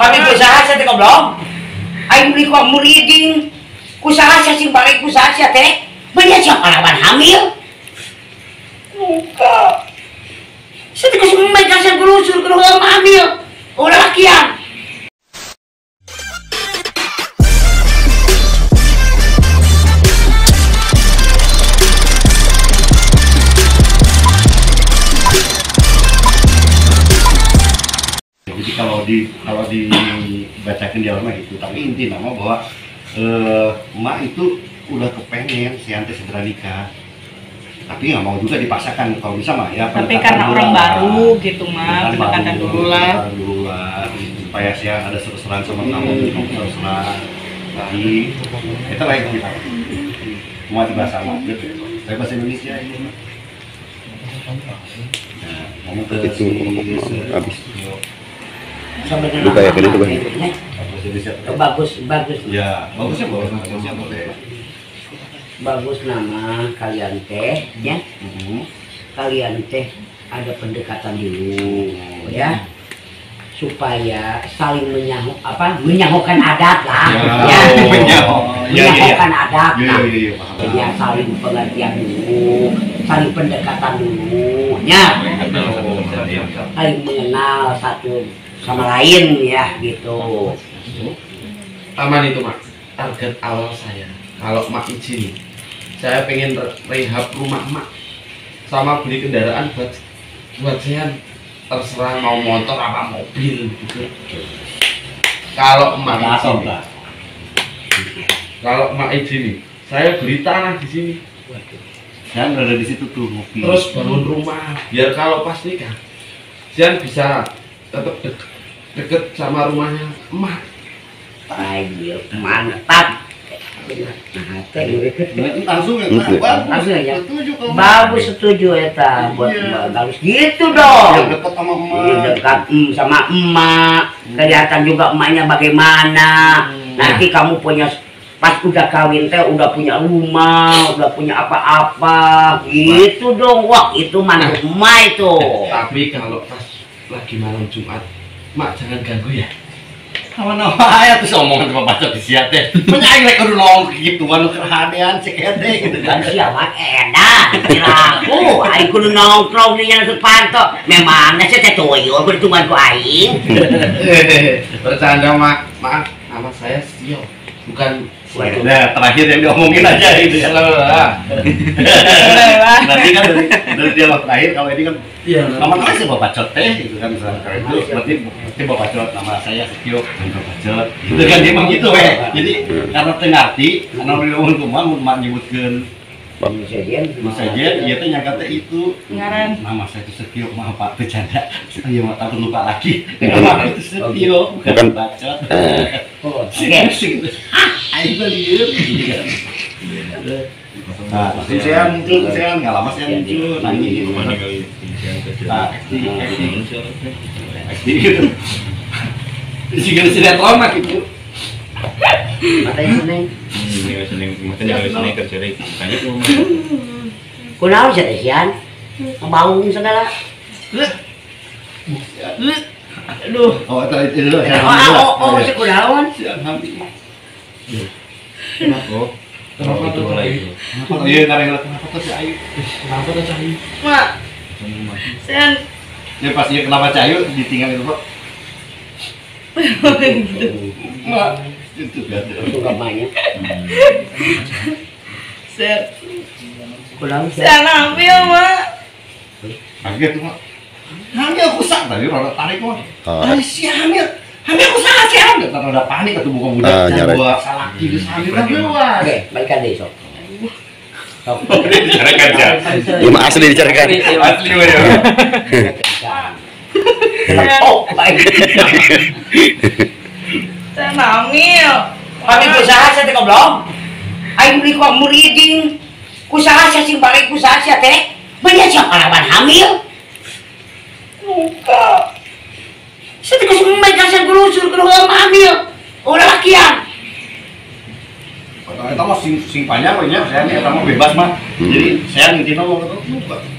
Kami kusaha sia teh goblok. Aing beli kok muriding. Kusaha sia sing balik kusaha sia teh. Bener sia palawan hamil. Muka. Sia teh geus mereka sia gelusur kudu hamil. Ulah lakian. Jadi kalau dibacakan di awal gitu, tapi inti nama bahwa emak itu udah kepengen si Ante segera nikah, tapi nggak mau juga dipaksakan kalau bisa mah ya. Tapi karena orang baru gitu mah, pendekatan dulu lah. Supaya si ada seru-seruan sama kamu, seru-seruan. Tapi itu lain kita. Semua juga sama gitu. Saya bahasa Indonesia ini mah. Nah, ngomong ke itu habis. Luka ya, itu bagus, bagus. Ya, bagusnya boleh, bagusnya boleh. Bagus nama kalian teh, ya. Kalian teh ada pendekatan dulu, ya, supaya saling menyahukan adat lah, ya. Menyahukan adat lah. Ya, saling pengertian dulu, saling pendekatan dulu, ya. Saling mengenal satu sama lain ya gitu. Taman itu mak, target awal saya kalau mak izin, saya pengen rehab rumah mak sama beli kendaraan buat saya, terserah mau motor apa mobil gitu. Kalau mak izin, kalau mak izin, saya beli tanah di sini. Saya berada di situ tuh mobil. Terus bangun rumah biar kalau pas nikah, saya bisa tetap deket sama rumahnya emak. Ayo, mantap. Langsung ya, langsung ya. Bagus, setuju ya ta. Buat harus gitu dong. Yang dekat sama emak. Dekat sama emak. Kelihatan juga emaknya bagaimana. Nanti kamu punya pas udah kawin teh udah punya rumah, udah punya apa-apa gitu dong. Wah, itu mantap emak itu. Tapi kalau pas lagi malam Jumat, mak jangan ganggu ya. Sama nama ya terus omongan sama baca di siat teh. Menyaing rek kudu nongkrong gituan nu keur hadean cekede gitu kan. Siapa edan kiraku aing kudu nongkrong di nya panto. Memangnya sia teh tuyul kudu tungguan ku aing. Bercanda mak, maaf nama saya Setio. Bukan. Nah, terakhir yang diomongin aja gitu ya. Nanti kan dari dialog terakhir kalau ini kan iya, nama saya sih Bapak Cot teh gitu kan misalnya. Itu berarti Bapak Cot, nama saya Setio, Bapak Cot. Gitu kan dia emang gitu weh. Jadi karena teu ngarti, karena diomongin kumaha mun mak nyebutkeun Sejen, iya teh nyangka teh itu ngaran. Nama saya itu Setio, maaf Pak, bercanda. Iya, mak takut lupa lagi. Nama itu Setio, bukan Bacot. Oke. Aing lieur. Nah, saya muncul, saya nggak lama saya muncul, nangis. Nah, gitu. Di sinetron mah gitu. Matanya seneng. Seneng, matanya seneng kerja lagi. Tanya kunaon sia teh sian? Ngebaung segala. Aduh. Oh, itu itu. Oh, si kunaon? Sian hamil. Oh, kenapa itu lagi? Kenapa? Iya, kenapa tuh si Ayu? Kenapa tuh Cahayu? Mak. Sian. Ya pastinya kenapa Cahayu ditinggal itu, Pak? Mak. Itu kan. Itu gamanya. Set. Kunaon sia? Sian hamil, Mak. Kaget tuh, Mak. Hamil aku sak tadi rada tarik mah. Ah, si hamil. Hamil aku salah si hamil. Karena udah panik atau bukan budak. Gua salah kiri hamil kan luas. Oke, balikan deh sok. Dicarikan ya. Iya, asli dicarikan. Asli we. Oh, baik. Saya hamil. Kami kusaha sia teh goblok. Aing beli kok muriding. Kusaha sia sing balik kusaha sia teh. Bener sia palawan hamil. Muka. Sia teh geus mereka sia gelusur kudu hamil. Ulah lakian. Eta mah sing panjang we nya, saya eta mah bebas mah. Jadi saya intina mah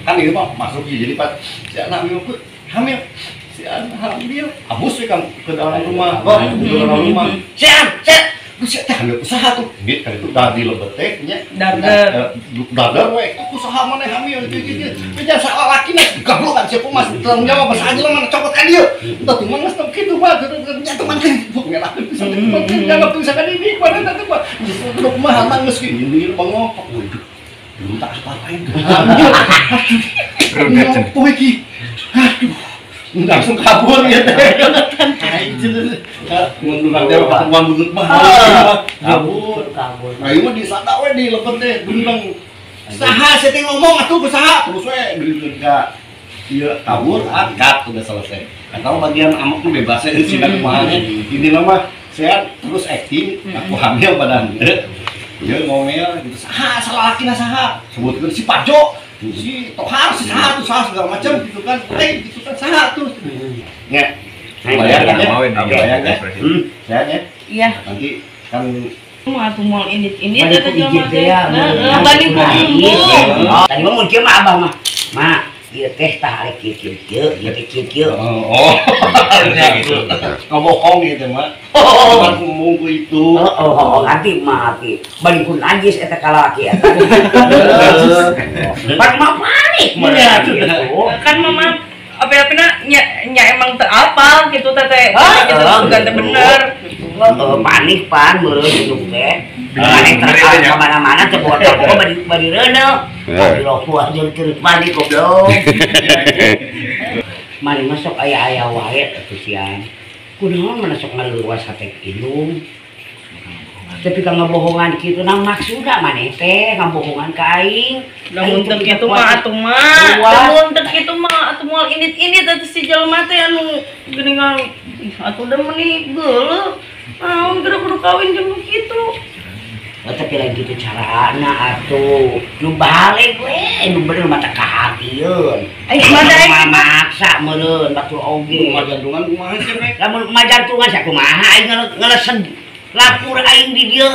kan itu mah masuk jadi pas saya hamil hamil. Si An hamil. Abus we ke dalam rumah. Oh, ke dalam rumah. Si An, si An. Si teh hamil usaha tuh. Dit kan itu tadi lebet teh nya. Dadar. Dadar we. Aku usaha maneh hamil kieu kieu. Beja salah laki mah gablokan sia kumas tanggung jawab pas aja mana cokot ka dieu. Entah tuh mah geus teu kitu mah nya tuh mah ngelak bisa jawab tuh misalkan ini mana teh mah. Justru kudu kumaha mah geus kieu bangok. Waduh. Belum tak apa-apain tuh. Aduh. Ngopo iki? Aduh. Langsung kabur ya teh. Ngunduran teh ketemuan butut mah. Kabur, kabur. Ayo mah disada we di lebet teh gendeng. Saha sia teh ngomong atuh ku saha? Terus we beureun ka ieu kabur, angkat udah selesai. Atau bagian amok mah bebas ya sih kumaha nya. Ini mah saya terus acting aku hamil badan. Dia ngomel gitu, saha salah lakina saha? Sebutkeun si Pajo, si Tohar, si saha tuh saha segala macam gitu kan. Gitu kan saha tuh. Nya. Bayar kan ya? Bayar ya? Saya ya? Iya. Nanti kan mau atuh moal indit-indit eta jelema teh. Heeh, banding ku embung. Tadi mah mun kieu mah abah mah. Mak, ieu teh tah arek kieu kieu kieu, ieu teh kieu kieu. Oh. Gitu. Ngomong gitu mah. Bukan ngomong ku itu. Oh, nanti mah hati. Banding ku najis eta ka lalaki eta. Pan mah panik mah gitu. Kan mama apa-apana nya nya emang teu apal gitu teh. Gitu sugan teh bener. Panik pan meureun hidup teh. Panik terkal ka mana-mana teu boga bari bari reuneu. Rokok aja terus panik goblok. Mari masuk aya-aya wae atuh sian. Kunaon mana sok ngaluas hate indung. Tapi ka ngabohongan kitu nang maksudna maneh teh ngabohongan ka aing. Lamun teu kitu mah atuh mah. Lamun teu kitu mah atuh moal indit-indit atuh si jelema teh anu geuningan atuh da meuni geuleuh. Naon geura kudu kawin jeung kitu. Oh, tapi lain gitu carana atuh. Nu balik we, nu bener mata kahatieun. Ai kumaha maksa meureun batur oge. Kumaha jantungan kumaha sih rek? Lamun kumaha jantungan sia kumaha aing ngelesen lapur aing di dieu.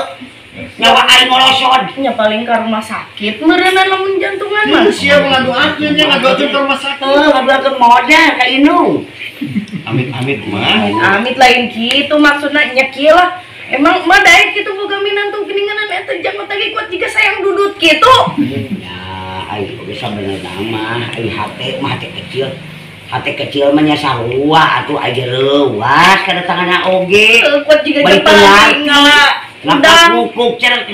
Nyawa aing ngolosod. Nya paling ka rumah sakit meureunna lamun jantungan mah. Sia ngadoakeun nya ngadoakeun ka rumah sakit. Heuh, ngadoakeun modal ka indung. Amit-amit mah. Amit lain kitu maksudna nya kieu lah. Emang mah daek kitu boga minantu geuninganan eta jangan tadi kuat jika sayang dudut kitu. Ya, aing oge sabenerna mah aing hate mah hate kecil. Hate kecil mah nya sarua atuh aing leuwas kadatanganna oge. Kuat jiga jepang ngala udang kukuk cer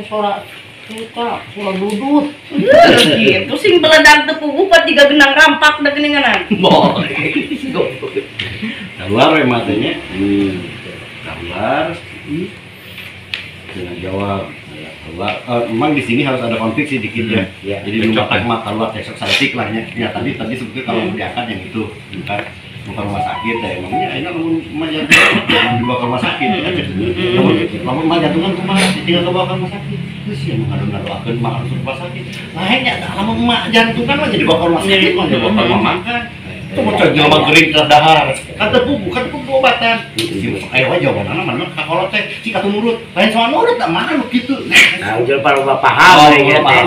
sora kita sora dudut. Kitu sing beledag teu puguh kuat jiga genang rampak da geuninganan. Keluar we matanya. Keluar dengan jawab keluar. Memang di sini harus ada konflik sih dikit ya. Jadi rumah mah keluar besok saeutik lah nya. Ya tadi sebetulnya kalau mau diangkat yang itu bukan rumah sakit ya emangnya ini lamun mah jantungan dibawa ke rumah sakit kan. Lamun mah jantungan kumaha tinggal dibawa ke rumah sakit. Terus ya ngadoakeun mah harus rumah sakit. Lain nya lamun mah jantungan mah jadi dibawa ke rumah sakit mah dibawa ke rumah makan. Itu macam jelema gering dahar. Kan teu puguh kan puguh obatan. Si aya we jawabanna mah ka kolot teh si katu nurut. Lain soal nurut da mana nu kitu. Nah, ujul para paham ya teh.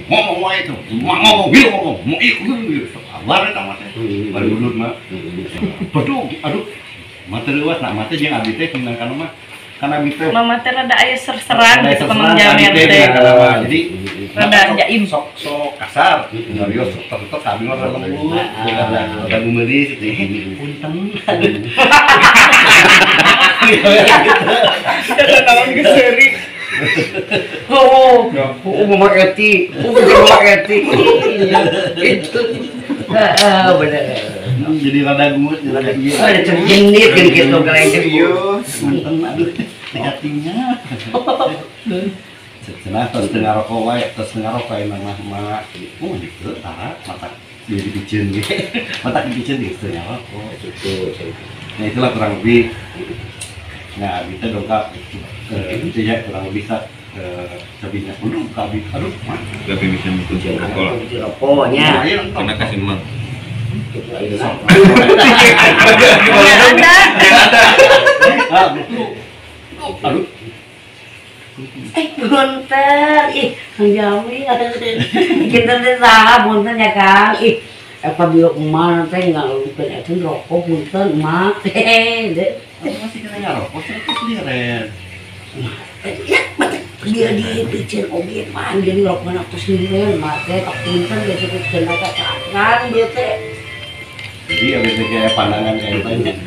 Ngomong wae itu. Ngomong ieu ngomong. Mau ieu kabar eta mah teh. Baru nurut mah. Aduh, aduh. Mata leuwas nah mata jeung abdi teh minangkana mah. Kan abdi teh mama teh rada aya ser-seran gitu ka Mang Jamil teh. Jadi rada jaim sok sok kasar. Serius sok tetep abi mah rada lembut, rada gumelis gitu. Punten. Ada naon geus seuri. Oh, mama Eti, oh mama Eti. Itu. Heeh, bener. Jadi rada gemes, rada iya. Ada cengenit kan gitu gelengket. Punten aduh, hatinya. Cenah tos teu ngarokok wae, tos teu ngarokok emang mah mah. Oh gitu tah, mata jadi dipiceun ge. Mata dipiceun ge teu ngarokok gitu. Nah itulah kurang lebih. Nah, kita dongkap itu ya kurang lebih sa cabina. Aduh, kabi. Aduh, lebih bisa itu rokok lah. Rokoknya. Karena kasih mang. Ada. Aduh. Punten, ih, Kang Jamil. Kinten teh saha punten ya, Kang. Ih, Apa bila emak teh ngalungkeun eta rokok punten emak teh. Masih kena ngarokok terus liren. Ya, dia dipicen oge pan jadi rokok atuh liren emak teh punten geus kena kacan dia teh. Jadi abis teh kayak pandangan kayak tanya.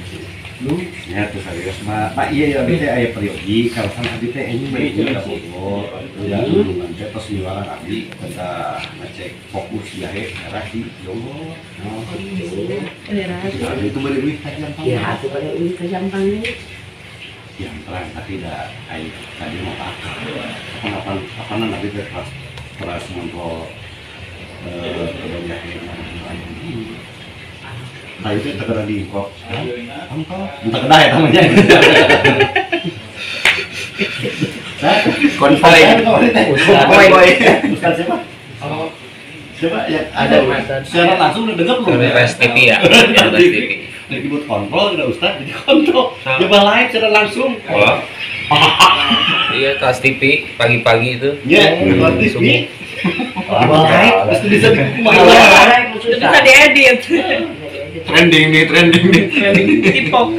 Lu ya tuh serius mah. Pak iya ya abis teh aya periodi kalasan abdi teh ini bade ka Bogor. Ya lulungan teh tos miwaran abdi tentang ngecek fokus jahe darah di Jonggol. Oh, itu bade uih ka Jampang. Ya atuh bade uih ka Jampang deui. Yang terang tapi da ai tadi mah pakar. Kapan abdi teh teras ngontrol kebun jahe anu. Nah itu terkena di kok, entah kena ya namanya. Konvoy, Ustaz siapa? Siapa yang ada? Secara langsung udah dengar belum? Bebas TV ya, Bebas TV. Lagi buat kontrol, udah Ustaz jadi kontrol. Coba live secara langsung. Iya, kelas TV pagi-pagi itu. Iya, kelas TV. Live, pasti bisa dikumpulkan. Bisa diedit. Trending nih. Trending TikTok.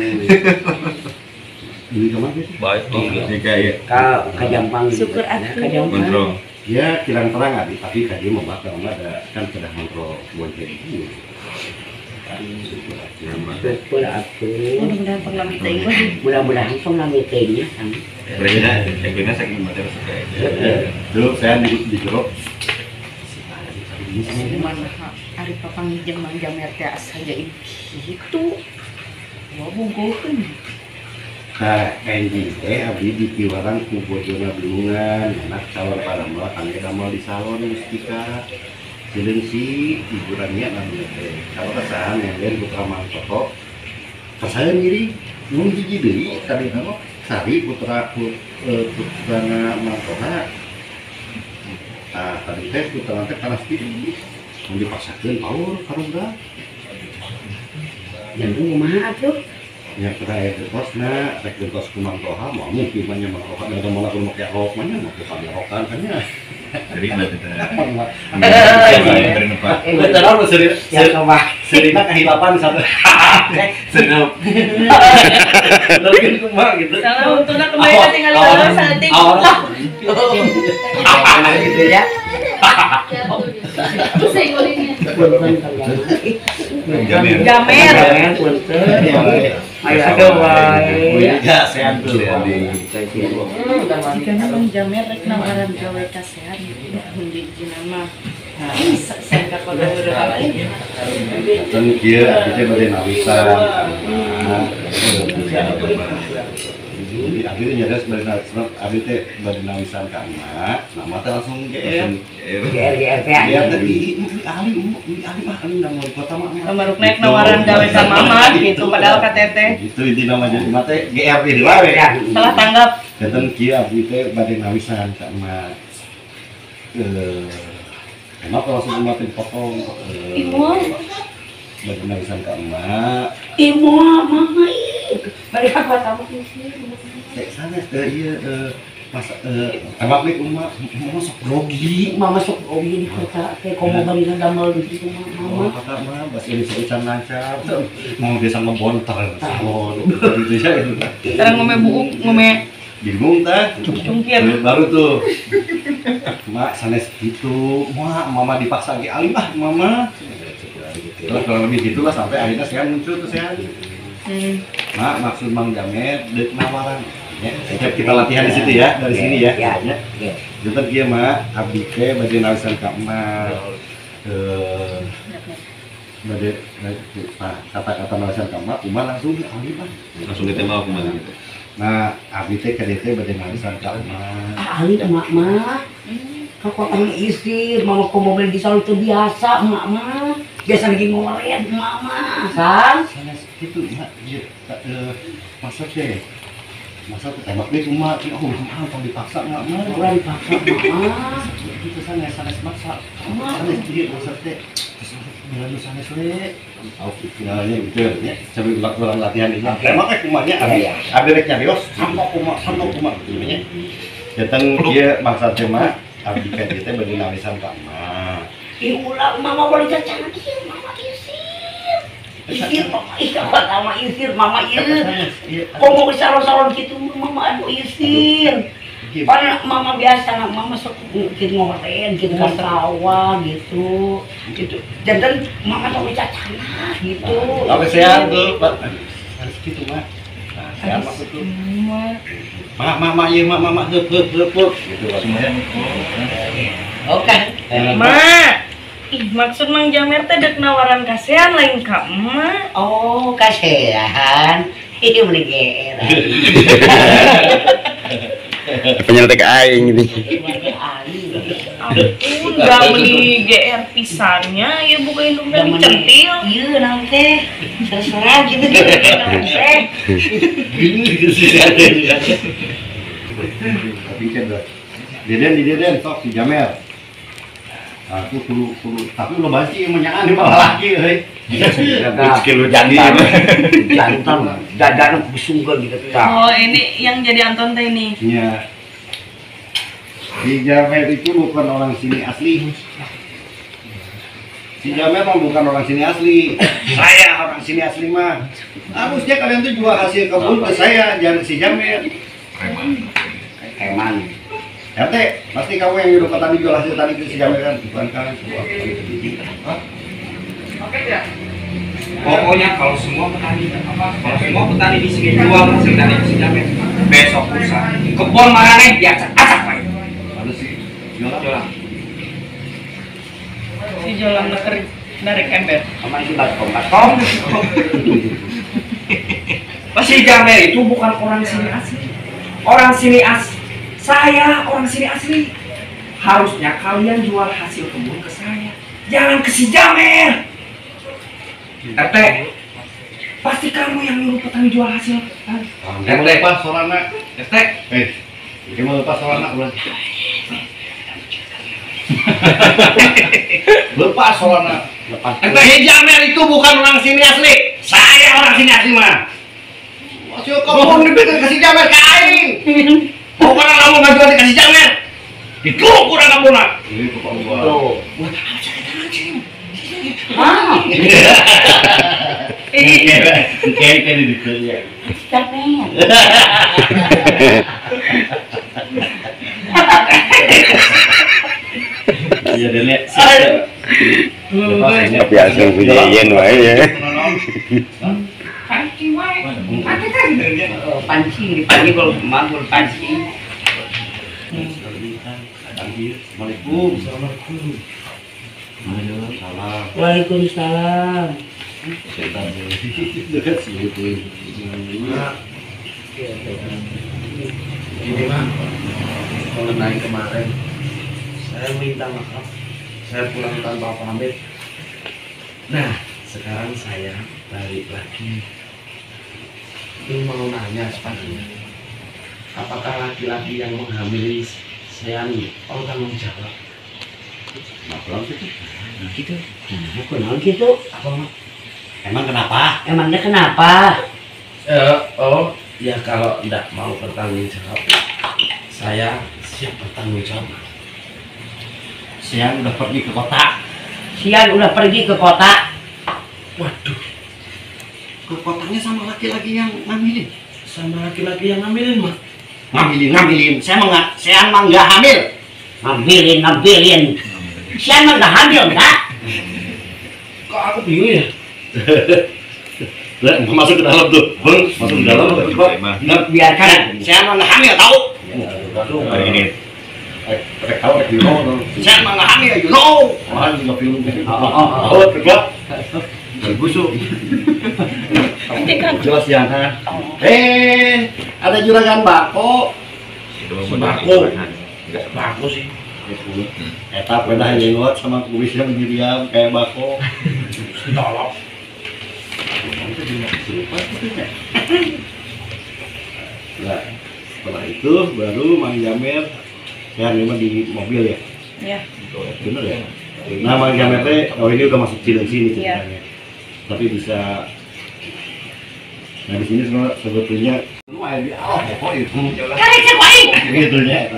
Baik di kayak ka Jampang. Syukur atuh. Ka Jampang. Ya kirang terang abi tapi ka dieu mah bakal ada kan kedah kontrol bonceng. Syukur atuh. Mudah-mudahan penglami teh. Mudah-mudahan penglami teh nya. Berarti saking materi suka. Tuh saya di grup. Mana ari papanggih jeung Mang Jamer teh asa jadi kitu. Wah bungkukeun. Nah, enjing teh abdi dipiwarang ku bojona Bulungan, anak calon padamel kangge damel di salon Mustika. Sileungsi hiburannya namanya teh. Kalau kesahan yang putra Mang Toto. Kesahan diri mun hiji deui tadi mah Sari putra putrana Mang Toha. Nah, tadi teh putra teh panas diri. Mun dipaksakeun paur karungga. Jantung kumaha atuh? Ya kita aya gentosna, rek gentos ku Mang Toha moal mungkin mah nya Mang Toha da moal kudu make rok mah nya make kamerokan kan nya. Jadi berarti teh. Betul serius. Ya coba. Serina kehilapan satu. Serina. Lagi kumaha gitu. Salah untungna kemarin tinggal lewat saeutik. Gitu ya. Jamer. Ayo aduh wae. Ya sehat tuh. Jika Mang Jamer rek nawaran gawe ka sehat mun diizina mah. Bisa saya ka kodo udah lain. Kan kieu abdi teh bade nawisan. Jadi abdi teh nyaris bade nawisan, abdi teh bade nawisan ka emak, nama teh langsung GR. GR teh. GR teh ahli ahli mah anu nang di kota mah. Baru naik nawaran gawe ka mama gitu padahal ka teteh. Gitu inti nama jadi mah teh GR di wae. Salah tanggap. Janten kieu abdi teh bade nawisan ka emak. Emang kalau langsung emak teh dipotong. Bade nawisan ka emak. Ibu mama bari ka kota mah teh sanes teh ieu masa tembak nih emak mama sok grogi. Mama sok grogi di kota teh komo bari damel di situ mama. Kota mah bas ini seucan lancar. Mau biasa ngebonter salon gitu ya. Sekarang ngome buuk ngome bingung teh. Cungkir. Baru tuh. Mak sanes gitu. Wah, mama dipaksa ge alim ah mama. Terus kurang lebih gitulah sampai akhirnya saya muncul tuh saya. Mak maksud Mang Jamer deuk nawaran. Ya, kita latihan di situ ya, dari sini ya. Ya. Janten kieu mak abdi teh bade nawisan ka emak. Bade kata-kata nawisan ka emak, kumaha langsung ahli mah. Langsung ditembak kumaha gitu. Nah, abdi teh ka dieu teh bade nawisan ka emak. Ahli emak mah. Kok isir, mama kok mobil di salon itu biasa, emak mah. Biasa lagi ngoret, emak mah. San? Sanes kitu mak, ieu masa teh. Masa teh tembak deui kumaha, oh kumaha tong dipaksa emak mah. Ulah dipaksa emak mah. Kitu sanes sanes maksa. Sanes ieu masa teh. Terus bila nu sanes we. Oh, finalnya gitu ya. Sambil ulang latihan ini. Tembak teh kumaha nya abi. Abi rek nyarios, sampo kumaha, sampo kumaha gitu nya. Datang kieu mangsa teh mah abdi ka dieu teh bade nawisan ka emak. Ih ulah mama boleh jajan kieu mama ieu. Isir mama, ih sama isir mama ieu. Ngomong salon-salon gitu mama aduh isir. Padahal mama biasa, mama sok gitu ngoren, gitu kan sawah gitu, gitu. Dan mama sok cacana gitu. Tapi sehat tuh, Pak. Harus gitu mah. Nah, sehat maksud tuh. Mak, mak, mak, iya mak, mak, mak, heup, heup, heup, heup. Gitu maksudnya. Oke. Mak, ih maksud Mang Jamer teh dek nawaran kasehan lain ka emak. Oh, kasehan. Ih, meni geer. Penyelesaian aing ini. Ampun, gak meni GR pisannya, ya buka indungnya dicentil. Iya, nanti terserah gitu teh. Tapi kan deden di deden sok si Jamer. Aku kudu tapi lo banci menyaan di malah laki euy. Kilo jantan. Jantan dadana busungkeun gitu tah. Oh, ini yang jadi Anton teh ini. Iya. Si Jamer itu bukan orang sini asli. Si Jamer mah bukan orang sini asli. Saya orang sini asli mah. Harusnya kalian tuh jual hasil kebun ke saya, jangan si Jamer. Preman. RT, pasti kamu yang nyuruh petani jual hasil tani ke si Jamer kan? Bukan kalian semua petani biji. Hah? Oke ya. Pokoknya kalau semua petani apa? Kalau semua petani di sini jual hasil tani ke si Jamer, besok lusa kebun marane diacak-acak Pak. Ada si Jolang. Si Jolang neker narik ember. Sama si baskom, baskom. Si Jamer itu bukan orang sini asli. Orang sini asli. Saya orang sini asli. Harusnya kalian jual hasil kebun ke saya. Jangan ke si Jamer. RT, pasti kamu yang nyuruh petani jual hasil. RT, lepas sorana. RT, gimana lepas sorana ulah. Lepas sorana. Lepas. RT, si Jamer itu bukan orang sini asli. Saya orang sini asli mah. Hasil kebun diberikan ke si Jamer ke aing. Pokoknya kamu nggak jual dikasih Jamer, dituruk kurang kamu nak. Ini bapak gua. Tuh. Buat apa cari tangan sini? Ah. Kayak di ya. Jamer. Iya deh. Tapi asal punya yen wae ya. Pancing wae. Pancing kan pancing dipanggil kalau manggul pancing. Assalamualaikum. Waalaikumsalam. Waalaikumsalam. Ini mah mengenai kemarin saya minta maaf, saya pulang tanpa pamit. Nah, sekarang saya balik lagi. Ini mau nanya sebenarnya, apakah laki-laki yang menghamili saya nih, oh tanggung jawab? Kenapa gitu? Gitu? Kenapa gitu? Apa mak? Emang kenapa? Emangnya kenapa? Oh, ya kalau tidak mau bertanggung jawab, saya siap bertanggung jawab. Sian udah pergi ke kota. Sian udah pergi ke kota. Waduh. Ke kotanya sama laki-laki yang ngambilin. Sama laki-laki yang ngambilin, Mas. Ngambilin. Saya mah nggak, saya mah nggak hamil. Ngambilin. Saya mah nggak hamil, enggak? Kok aku bingung ya? Masuk ke dalam tuh, bang. Masuk ke dalam. Biarkan. Saya mah nggak hamil, tahu? Ini. Tahu, you know. Saya mah nggak hamil, you know. Wah, juga film. Oh, kedua. Busuk. Jelas ya, ha? Ada juragan bako. Bako. Bako sih. Eta pernah jenggot sama kumisnya beginian kayak bako. Tolong. Nah, setelah itu baru Mang Jamer ya memang di mobil ya. Iya. Bener ya? Nah, Mang Jamer teh oh ini udah masuk sini ceritanya. Ya. Tapi bisa. Nah, di sini sebetulnya lu air di Allah pokok itu. Karek cek wae. Gitu ya.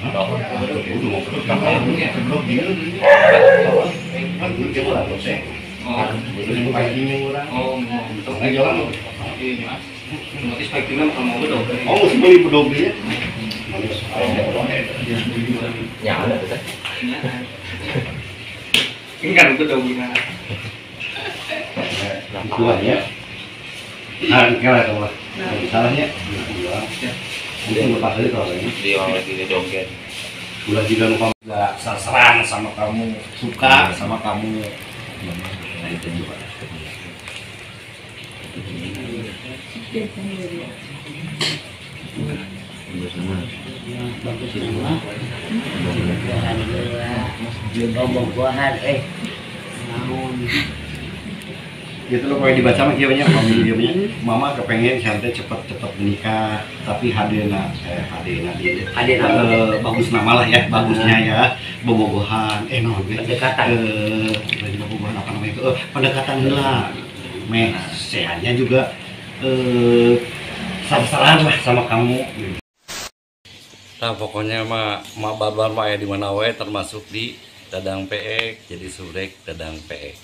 Oh, mesti beli bedognya. Ya ada tuh. Ini kan bedognya. Itulah ya. Nah, kalau itu lah. Salahnya. Mungkin lupa kali kalau ini. Dia lagi joget. Ulah juga lupa nggak serang sama kamu, suka sama kamu. Nah, itu juga. Bagus semua. Bobogohan naon. Gitu loh kalau dibaca mah kieu nya pamili nya. Mama kepengen santai cepet-cepet menikah, tapi hadena hadena dia. Hadena bagus nama lah ya, bagusnya ya. Bobogohan naon pendekatan. Bobogohan apa namanya itu? Pendekatan heula. Meh sehatnya juga saran lah sama kamu. Nah, pokoknya mah mak barbar mah ya di mana wae termasuk di Dadang PE, jadi subrek Dadang PE.